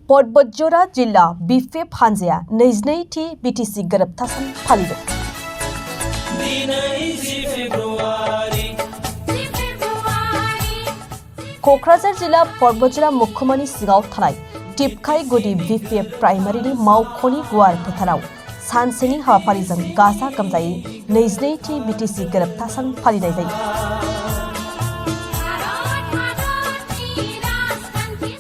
पर्बतजरा जिल्ला बिपिएफ हानजाया 22थि बिटिसि गोरोबथा सान फालिदों। क'क्राझार जिल्ला पर्बतजरा मुखुमानि सिङाव थानाय टिपकाई गुदि बिपिएफ प्राइमारिनि मावख'नि गुवार फोथाराव सानसेनि हाबाफारिजों गाजा गोमजायै 22थि बिटिसि गोरोबथा सान फालिनाय जायो।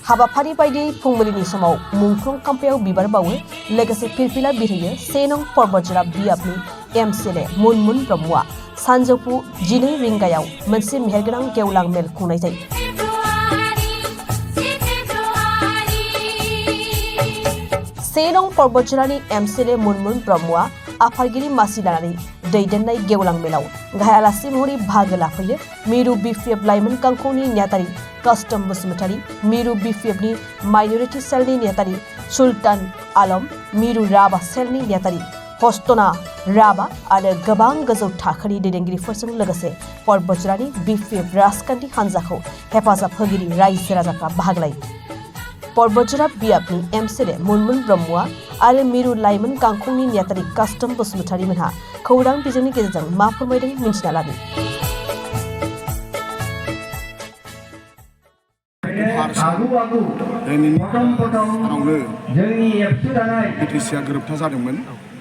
हाबाफारि बायदियै फुंबिलिनि समाव मुंख्लं खाम्फायाव बिबार बावो लोगोसे फिरफिला बिरहोयो 1 नं पर्बतजरा बियाबनि एमसिएलए मुनमुन ब्रह्मआ सानजौफु 12 रिंगायाव मोनसे मेहेरगोनां गेवलां मेल खुंनाय जायो। सेनं पर्बतजरानि एमसिएलए मुनमुन ब्रह्मआ आफादगिरि मासि लानानै दैदेननाय गेवलां मेलाव गाहाय आलासि महरै बाहागो लाफैयो मिरु बिपिएफ लाइमोन गांखंनि नेहाथारि कास्टम बसुमतारी, मिरु बिपिएफनि माइनरिटि सेलनि नेहाथारि सुल्तान आलम, मिरु राभा सेलनि नेहाथारि हस्तना राभा आरो गोबां गोजौ थाखोनि दैदेनगिरिफोरजों लोगोसे पर्बतजरानि बिपिएफ राजखान्थि हान्जाखौ हेफाजाब होगिरि रायजो राजाफ्रा बाहागो लायो। पर्बतजरा बियाबनि एमसिएलए मुनमुन ब्रह्मआ आरो मिरु लाइमोन गांखंनि नेहाथारि कास्टम बसुमतारी मोनहा खौरां बिजोंनि गेजेरजों मा फोरमायदों मिन्थिना लानि। बिटिसिआ गोरोबथा जादोंमोन।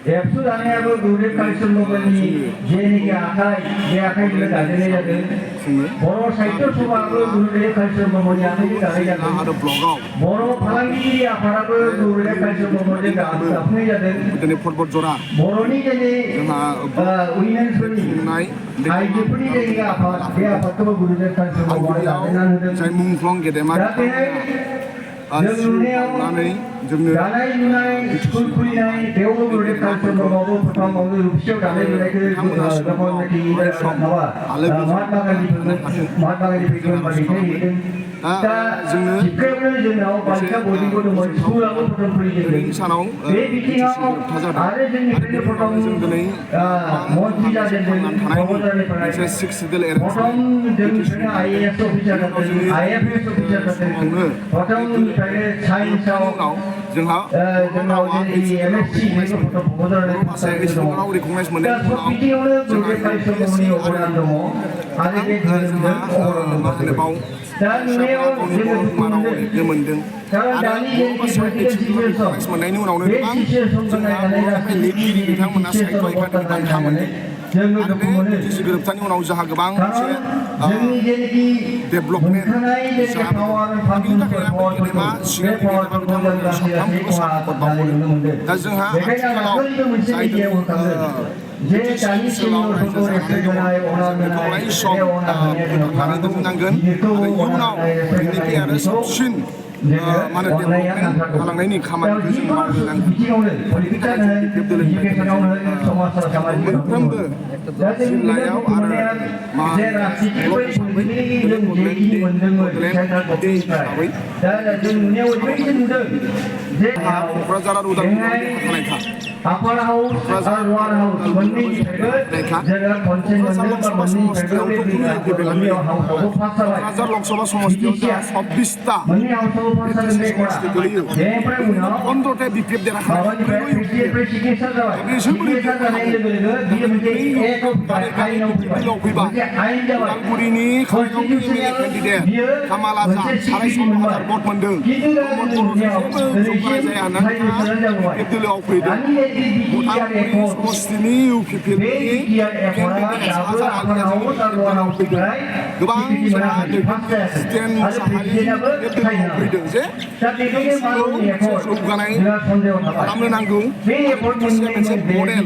एबसु दानायाबो गौरे कालचार मबाइलनि जेनिखि आखाइ बे आखाइजों दाजेननाय जादों। बर' साहित्य सभाबो गौरे कालचार मबाइलनि आखाइजों दानाय जादों। आरो ब्लगाव बर' फालांगिरि आफादाबो गौरे कालचार मबाइलजों दाफुंनाय जादों। दिनै पर्बतजरा बर'नि जेने उइमेन्सफोरनि आइजोफोरनि जेनिखि आफाद बे आफादखौबो गौरे कालचार मबाइल दाजेननानै होदों। जाय मुंख्लं गेदेमा दानाय लुनाय स्कुल खुलिनाय बेयावबो गौरे कालचार मबाइलबो प्रथमावनो रुपसियाव दानाय लुनायखौ महात्मा गान्धीफोरखौ दैथायहैदों। दा जिबख्रियावनो जोंनाव बालिका बर्डिंबो दंमोन, स्कुलाबो प्रथम खुलिजेनदों। बे बिथिङाव आरो जोंनिफ्रायनो प्रथम मन्थ्रि जाजेनदों पर्बतजरानिफ्राय। प्रथम जोंनिफ्रायनो आइएएस अफिसार जादों, आइएफएस अफिसार जादों। प्रथमनिफ्रायनो साइन्सआव जोंनाव एमएससि बेखौ प्रथम पर्बतजरानिफ्राय दङ। दा सब बिथिङावनो गौरे कालचार मबाइलनि अबदान दङ आरो बे धोरोमजों अबदान दङ। दा नुनायाव जोङो मोनदों। कारण दानि जे पलिटिकेल सिचुएसन बे सिचुएसनखौ नायनानै बिथांमोना सायख'नानै जोङो दुखु मोनो। गोरोबथानि उनाव जोंहा गोबां जोंनि जेनिखि डेभेलपमेन्ट मोनखानाय जेनिखि पावार फान्डफोरखौ दा जोंहा आथिखालाव जे दानि सिनियरफोरखौ रेसपेक्ट होनाय अनार होनाय फोथांनानै दोननांगोन आरो इयुनाव बेनिफ्राय आरो साबसिन माने डेभेलपमेन्ट खालामनायनि खामानिखौ जों मावनो नांगोन। मोनफ्रोमबो जिल्लायाव आरो क'क्राझार आरो उदालगुरियाव थाखानायखा। क'क्राझार लकसभा समष्टियाव 26टा गोलैयो। 15टा बिपिएफ देरहाखानाय। उदालगुरिनि खामायगावनि एमएलए केन्डिडेट कामाल आजाद 3,500 भट मोनदों। जौगानाय जाया होननानै बिपिएफ दोलोआव फैदों। उदालगुरि समष्टिनि इउपिपिएलनि केन्डिडेट हाजार आलियाजों दोलोआव फैदों। गोबां जोंहा स्टेन मुसाहारियाबो दोलोआव फैदों जे जौगानाय खालामनो नांगौ। मोनसे मडेल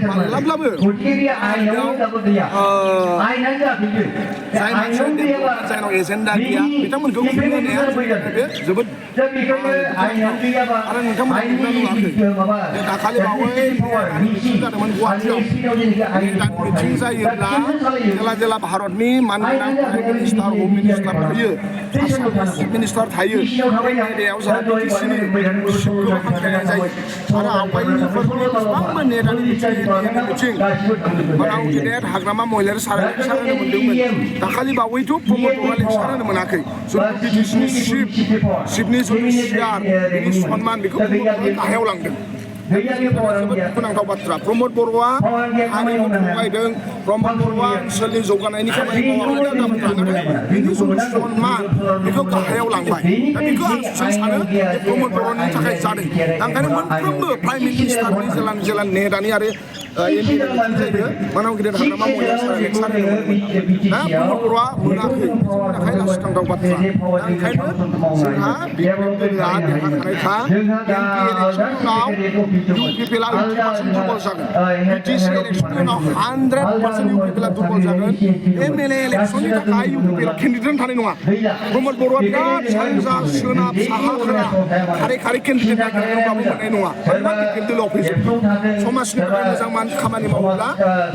माब्लाब्लाबो जाय मानसिया जायनाव एजेन्डा गैया बिथांमोनखौ खुंहोनाया बे जोबोद दा बेखायनो आयेनाव गैयाबा आयेननि माबा दाखालि बावै मिटिं जादोंमोन गुवाहाटियाव मिटिं जायोब्ला जेला भारतनि मानगोनां प्राइम मिनिस्टार हम मिनिस्टार थायो चिफ मिनिस्टार थायो बे आयदायाव जोंहा बिटिसिनि गोबां हांख्रायनाय जायो आरो आवगायनिफोरनि बेसेबांबा नेटानि मिटिं मानाव गेदेर हाग्रामा महिलारि लेक्सार होनो मोन्दोंमोन दाखालि बावैथ' प्रमद बर'आ लेक्सार होनो मोनाखै जों बिटिसिनि चिफनि जुडिसियार बिनि सन्मान बेखौ गाहायाव लांदों जोबोद दुखुनांथाव बाथ्रा प्रमद बर'आ हारिखौ थगायदों प्रमद बर'आ ओनसोलनि जौगानायनि खामानि मावाखै बिनि सन्मान बेखौ गाहायाव लांबाय दा बेखौ आं सानो प्रमद बर'नि थाखाय जादों ओंखायनो मोनफ्रोमबो प्राइम मिनिस्टारनि जेला नेटानि आरो जायो मानाव गेदेर हाग्रामा महिलारि लेक्सार होनो मोनदोंमोन दा प्रमद बर'आ मोनाखै थाखाय लासिथांथाव बाथ्रा ओंखायनो जोंहा बिपिएलआ देरहाखानायखा इलेक्सननि उनाव UPPL 80% दुर्बल जागोन बिटिसि इलेक्सननि उनाव 100% UPPL दुर्बल जागोन एमएलए इलेक्सननि थाखाय UPPL केन्डिडेट थानाय नङा प्रमद बर'आ बिराद सानजा सोनाब साहा खोला खारै केन्डिडेट नागिरनांगौबाबो मोननाय नङा मानोना बिपिएल फैजोबगोन समाजनि थाखाय मोजां खामानि मावोब्ला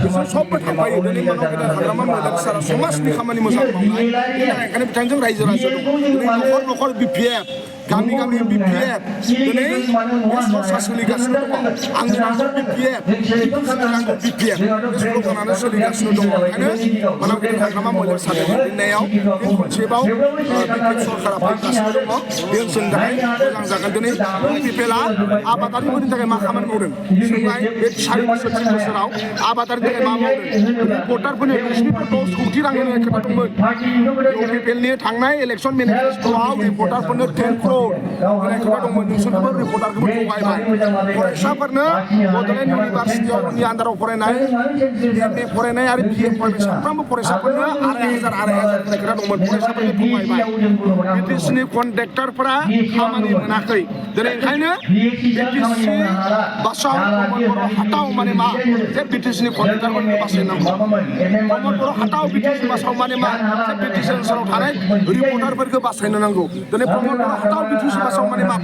बिसोर सबबो थांफायो दिनै मानाव गेदेर हाग्रामा महिलारि सारा समाजनि खामानि मोजां मावनाय ओंखायनो बिथांजों रायजो राजा दं दिनै न'खर BPF गामि BPF दिनै सरसा सोलिगासिनो दङ आंनि नांगौ BPF बिथांजों नांगौ BPF स्ल'गानानो सोलिगासिनो दङ ओंखायनो मानाव गेदेर हाग्रामा महिलारि सारा दैदेननायाव खनसेबाव BPF सरकारा फैगासिनो दङ बे ओनसोलनि थाखाय मोजां जागोन दिनै UPPLआ आबादारिफोरनि थाखाय मा खामानि मावदों सोंनाय बे 4 बोसोराव आबादारिनि थाखाय मा मावदों रिपर्टारफोरनो बिसिनिफ्राय 10 कोटि रां होनाय खोथा दंमोन UPPLनि थांनाय इलेक्सन मेनिफेस्ट'आव रिपर्टारफोरनो 10 crore होनाय खोथा दंमोन नोंसोरखौबो रिपर्टारखौबो थगायबाय फरायसाफोरनो बड'लेण्ड इउनिभारसिटिनि आन्दाराव फरायनाय MA फरायनाय आरो BA फरायनाय साफ्रोमबो फरायसाफोरनो 2,500 होनाय खोथा दंमन फरायसाफोरखौ थगायबाय बिटिसिनि कन्ट्रेक्टरफोरा खामानि मोनाखै दिनै ओंखायनो बिटिसि बासाव हाटाव माने मा जे बिटिसिनि कन्ट्रेक्टरफोरखौ बासायनांगौ प्रमद बर' हाटाव बिटिसि बासाव माने मा जे बिटिसि ओनसोलाव थानाय रिपर्टारफोरखौ बासायनो नांगौ दिनै प्रमद बर' हाटाव बिटिसि बासाव माने मा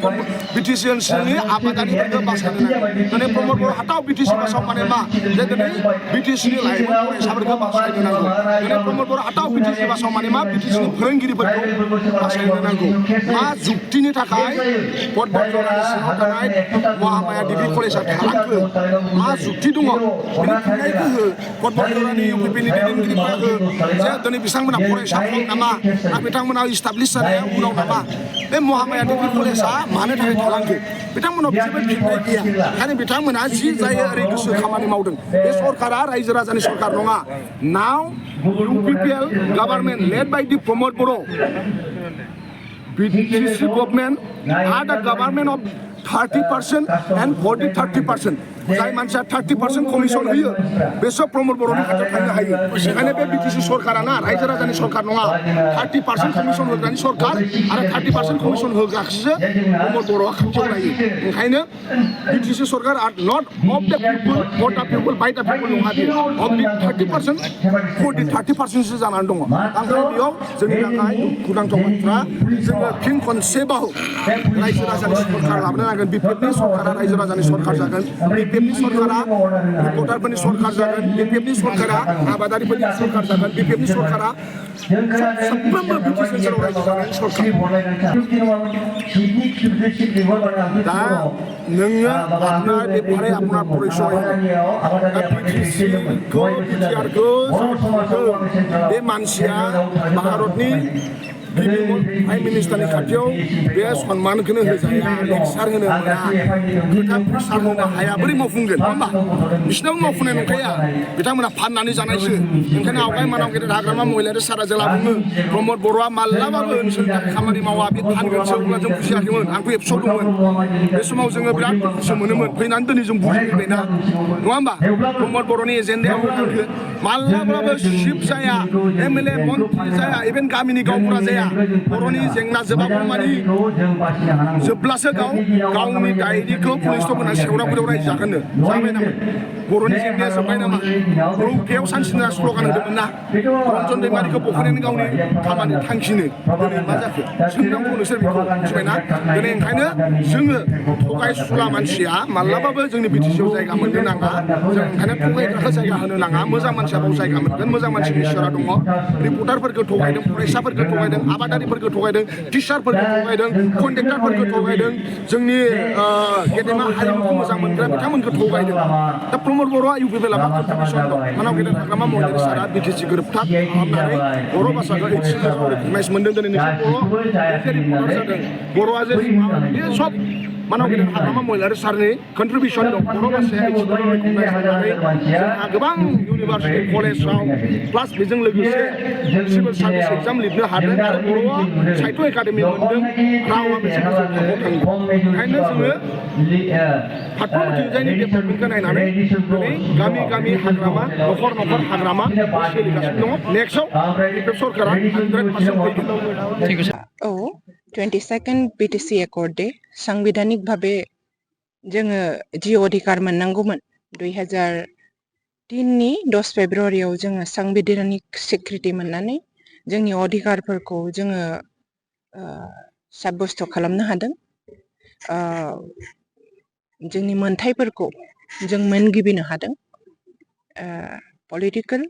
बिटिसि ओनसोलनि आबादारिफोरखौ बासायनो नांगौ दिनै प्रमद बर' हाटाव बिटिसि बासाव माने मा जे दिनै बिटिसिनि लाइमोन फरायसाफोरखौ बासायनो नांगौ दिनै प्रमद बर' हाटाव बिटिसि बासाव माने मा बिटिसिनि फोरोंगिरिफोरखौ बासायनो नांगौ मा जुक्तिनि थाखाय पदबजरानि सिङाव थानाय महामाया डिग्री कलेजआ थालांखो मा जुक्ति दङ बेनि फिननाय गोहो पदबजरानि UPPLनि दैदेनगिरिफोरा जे दिनै बिथांमोना फरायसा खम नामा ना बिथांमोना इस्टाब्लिश जानाया उनाव नामा बे महामाया डिग्री कलेजआ मानो थाखाय थालांखो बिथांमोनाव जेबो फिननाय गैया ओंखायनो बिथांमोना जि जायो ओरै गोसो खामानि मावदों बे सरकारा रायजो राजानि सरकार नङा नाव UPPL government led by the Pramod Bodo' BTC government are the government of 30% and 30%. जाय मानसिया 30% कमिसन होयो बेसो प्रमद बर'नि खाथियाव थांनो हायो बेखायनो बे बिटिसि सरकारा ना रायजो राजानि सरकार नङा 30% कमिसन होग्रानि सरकार आरो 30% कमिसन होग्राखौसो प्रमद बर'आ खाथियाव लायो ओंखायनो बिटिसि सरकार are not of the people for the people by the people नङा बे अफ दि 30% फर दि 30%सो जानानै दङ ओंखायनो बेयाव जोंनि थाखाय दुखुनांथाव बाथ्रा जोङो फिन खनसेबाव रायजो राजानि सरकार लाबोनो नांगोन BPFनि सरकारा रायजो राजानि सरकार जागोन BPFनि सरकारा रिपर्टारफोरनि सरकार जागोन BPFनि सरकारा आबादारिफोरनि सरकार जागोन BPFनि सरकारा साफ्रोमबो बिटिसि ओनसोलाव रायजो जानायनि सरकार दा नोङो আপনার ব্যাপারে আপনার পরিচয় বিটিসিखौ बिटिआरखौ बे मानसिया भारतनि प्राइम मिनिस्टारनि खाथियाव बे सन्मानखौनो होजाया लेक्सार होनो मोना खोथा प्रेसार होनो हाया बोरै मावफुंगोन नङा होमबा बिसिनाबो मावफुंनाय नंखाया बिथांमोना फाननानै जानायसो ओंखायनो आवगाय मानाव गेदेर हाग्रामा महिलारि सारा जेला बुङो प्रमद बर'आ माब्लाबाबो ओनसोलनि थाखाय खामानि मावा बे फानगोनसो अब्ला जों बुजियाखैमोन आंबो एबसुआव दंमोन बे समाव जोङो बिराद दुखुसो मोनोमोन फैनानै दिनै जों बुजिफैबायना नङा होमबा प्रमद बर'नि एजेन्डायाव माब्लाबाबो शिफ्ट जाया MLA मन्थ्रि जाया इभेन गामिनि गावबुरा जाया हानाया बर'नि जेंना जोबागौमानि जोबब्लासो गावनि दायनिखौ पुलिस स्टपना सेवरा गुदाव रायजागोननो जाबाय नामा बर'नि जेंनाया जोब्बाय नामा रौकेयाव सानसिना स्ल'गान होदोंमोन ना रन्जन दैमारिखौ बख'नायनि गावनि खामानि थांखिनो दिनै मा जाखो सोंनांगौ नोंसोर बेखौ मिथिबायना दिनै ओंखायनो जोङो थगायसुला मानसिया माब्लाबाबो जोंनि बिटिसिआव जायगा मोननो नाङा जों ओंखायनो थगायग्राखौ जायगा होनो नाङा मोजां मानसिया बाव जायगा मोनगोन मोजां मानसिनि इसोरा दङ रिपर्टारफोरखौ थगायदों फरायसाफोरखौ थगायदों आबादारिफोरखौ थगायदों टिचारफोरखौ थगायदों कन्ट्रेक्टारफोरखौ थगायदों जोंनि गेदेमा हारिमुखौ मोजां मोनग्रा बिथांमोनखौ थगायदों दा प्रमद बर'आ इउपिपिएल आबा कन्ट्रिबिउसन दं मानाव गेदेर हाग्रामा महिलारि सारा बिटिसि गोरोबथा खालामनानै बर' भाषाखौ एचसिएलआव रिकगनाइज मोनदों दिनै नोंसोर बर' जादों बर'आ जे बे सब मानाव गेदेर हाग्रामा महिलारि सारनि कन्ट्रिबिउसन दं बर' भाषाया एचसिएलआव रिकगनाइज खालामनानै जोंहा गोबां इउनिभार्सिटि कलेजाव प्लास बेजों लोगोसे सिभिल सार्भिस एग्जाम लिरनो हादों आरो बर'आ साहित्य एकाडेमि मोनदों रावा मोनसे गोजौ थाखोआव थांदों ओंखायनो जोङो फारफ्रोमथिंजायनि डेभेलपमेन्टखौ नायनानै दिनै गामि गामि हाग्रामा न'खर न'खर हाग्रामा सोलिगासिनो दङ नेक्स्टआव सरकारा 100% औ 22nd BTC एकर्ड डे सांबिधानिक भावे जोङो जि अधिकार मोननांगौमोन 2003 नि 10 फेब्रुवारियाव जोङो सांबिधानिक स्वीकृति मोननानै जोंनि अधिकारफोरखौ जोङो साब्यस्त खालामनो हादों जोंनि मोनथायफोरखौ जों मोनगिबिनो हादों पलिटिकल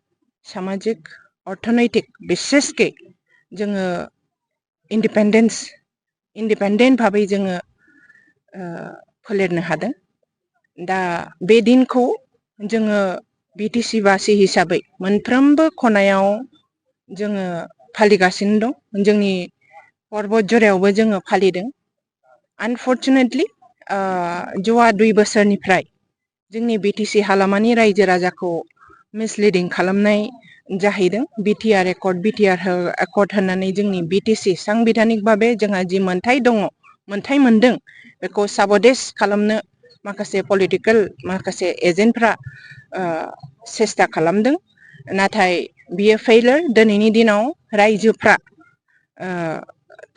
सामाजिक अर्थनैतिक बिसेसके जोङो इन्डिपेन्डेन्ट भाबै जोङो फोलेरनो हादों दा बे दिनखौ जोङो बिटिसि बासि हिसाबै मोनफ्रोमबो खनायाव जोङो फालिगासिनो दं जोंनि पर्बत जरायावबो जोङो फालिदों आनफर्चुनेटलि जवा 2 बोसोरनिफ्राय जोंनि बिटिसि हालामानि रायजो राजाखौ मिसलिडिं खालामनाय जाहैदों बिटिआर एकर्ड होननानै जोंनि बिटिसि सांबिधानिक भावे जोंहा जि मोनथाय दङ मोनथाय मोनदों बेखौ साबदेस खालामनो माखासे पलिटिकेल माखासे एजेन्टफ्रा सेस्था खालामदों नाथाय बियो फेइलार दिनैनि दिनाव रायजोफ्रा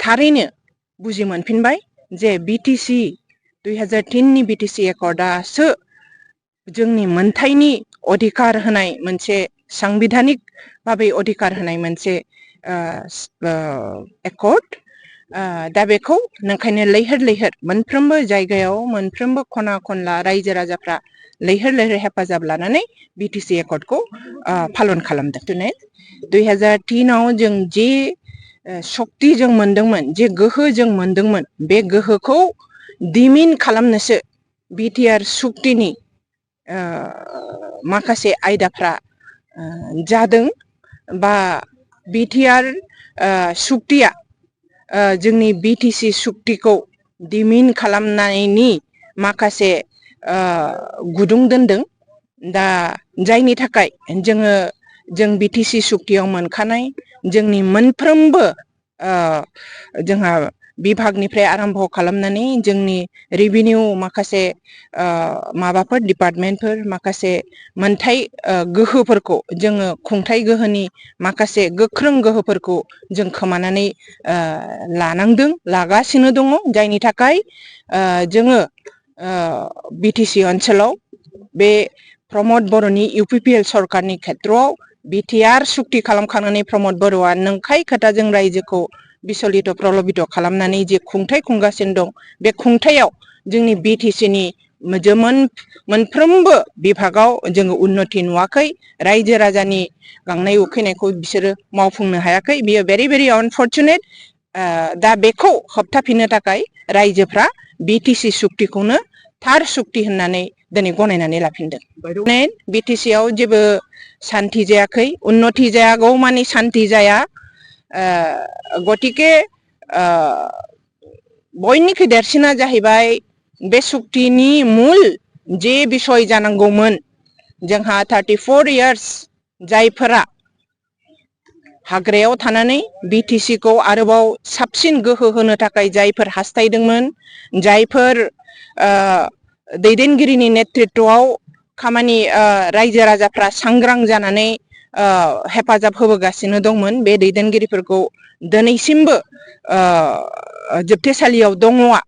थारैनो बुजि मोनफिनबाय जे बिटिसि 2003 नि बिटिसि एकर्डआसो जोंनि मोनथायनि अधिकार होनाय मोनसे सांबिधानिक भावे अधिकार होनाय मोनसे एकर्ड दा बेखौ नंखायनो लैहोर लैहोर मोनफ्रोमबो जायगायाव मोनफ्रोमबो खना खनला रायजो राजाफ्रा लैहोर लैहोर हेफाजाब लानानै बिटिसि एकर्डखौ पालन खालामदों 2003 आव जों जे शक्ति जों मोनदोंमोन जे गोहो जों मोनदोंमोन बे गोहोखौ दिमिन खालामनोसो बिटिआर सुक्तिनि माखासे आयदाफ्रा जादों बा बिटिआर सुक्तिया जोंनि बिटिसि सुक्तिखौ दिमिन खालामनायनि माखासे गुदुं दोनदों दा जायनि थाखाय जों बिटिसि सुक्तियाव मोनखानाय जोंनि मोनफ्रोमबो जोंहा बिभागनिफ्राय आरम्भ खालामनानै जोंनि रेभिनिउ माखासे माबाफोर डिपार्टमेन्टफोर माखासे मोनथाय गोहोफोरखौ जोङो खुंथाय गोहोनि माखासे गोख्रों गोहोफोरखौ जों खोमानानै लागासिनो दङ जायनि थाखाय जोङो बिटिसि ओनसोलाव बे प्रमद बर'नि इउपिपिएल सरकारनि खेत्रआव बिटिआर सुक्ति खालामखांनानै प्रमद बर'आ नंखाय खोथाजों रायजोखौ बिसलित प्रलबित खालामनानै जे खुंथाय खुंगासिनो दं बे खुंथायाव जोंनि बिटिसिनि मोनफ्रोमबो बिभागाव जोङो उन्नति नुवाखै रायजो राजानि गांनाय उखैनायखौ बिसोरो मावफुंनो हायाखै बियो भेरि भेरि अनफर्चुनेट दा बेखौ होबथाफिननो थाखाय रायजोफ्रा बिटिसि सुक्तिखौनो थार सुक्ति होननानै दिनै गनायनानै लाफिनदों बिटिसिआव जेबो सान्ति जायाखै उन्नति जायागौ मानि सान्ति जाया गतिके बयनिख्रुइ देरसिना जाहैबाय बे सुक्तिनि मूल जे बिसय जानांगौमोन जोंहा 34 इयार्स जायफोरा हाग्रायाव थानानै बिटिसिखौ आरोबाव साबसिन गोहो होनो थाखाय जायफोर हास्थायदोंमोन जायफोर दैदेनगिरिनि नेतृत्वआव खामानि रायजो राजाफ्रा सांग्रां जानानै हेफाजाब होबोगासिनो दंमोन बे दैदेनगिरिफोरखौ दिनैसिमबो जोबथेसालियाव दङआ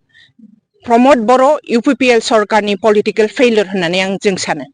प्रमद बर' UPPL सरकारनि पलिटिकेल फेइलियर होननानै जों सानो